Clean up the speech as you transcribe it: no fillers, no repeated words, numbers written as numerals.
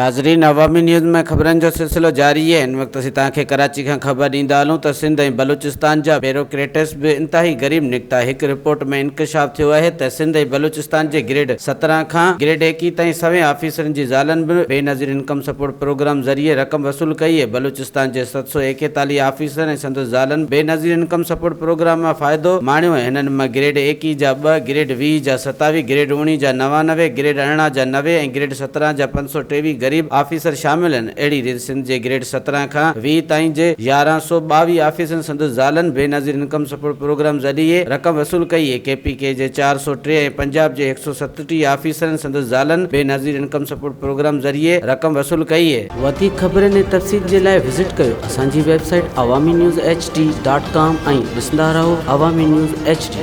ناظرين عوامي نيوز ۾ خبرن جو سلسلو جاري آهي هن وقت اسين توهان کي ڪراچي کان خبر ڏيندا هلون ته سنڌ ۽ بلوچستان جا بيروڪريٽس به انتهائي غريب نڪتا هڪ رپورٽ ۾ انڪشاف ٿيو آهي ته سنڌ ۽ بلوچستان جي گريڊ 17 کان گريڊ 21 تائين سوين آفيسرن جي زالن به بينظير انڪم سپورٽ پروگرام ذريعي رقم وصول ڪئي آهي بلوچستان جي 741 آفيسرن ۽ سندس زالن بينظير انڪم سپورٽ پروگرام مان فائدو ماڻيو ۽ هنن مان گريڊ 21 جا ٻه، گريڊ 20 جا 27، گريڊ 19 جا 99، گريڊ 18 جا 90 ۽ گريڊ 17 جا 523 غريب آفيسر شامل آهن. اهڙي ريت سنڌ جي گريڊ 17 کان 20 تائين جي 1122 آفيسرن سندس زالن بينظير انڪم سپورٽ پروگرام ذريعي رقم وصول ڪئي. ڪي پي ڪي جي 403 ۽ پنجاب جي 137 آفيسرن سندس زالن بينظير انڪم سپورٽ پروگرام ذريعي رقم وصول ڪئي. وڌيڪ خبرن ۽ تفصيل جي لاء وزٽ ڪيو اسان جي website Awami news H D dot com ۽ ڏسندا رهو عوامي نيوز ايڇ ڊي.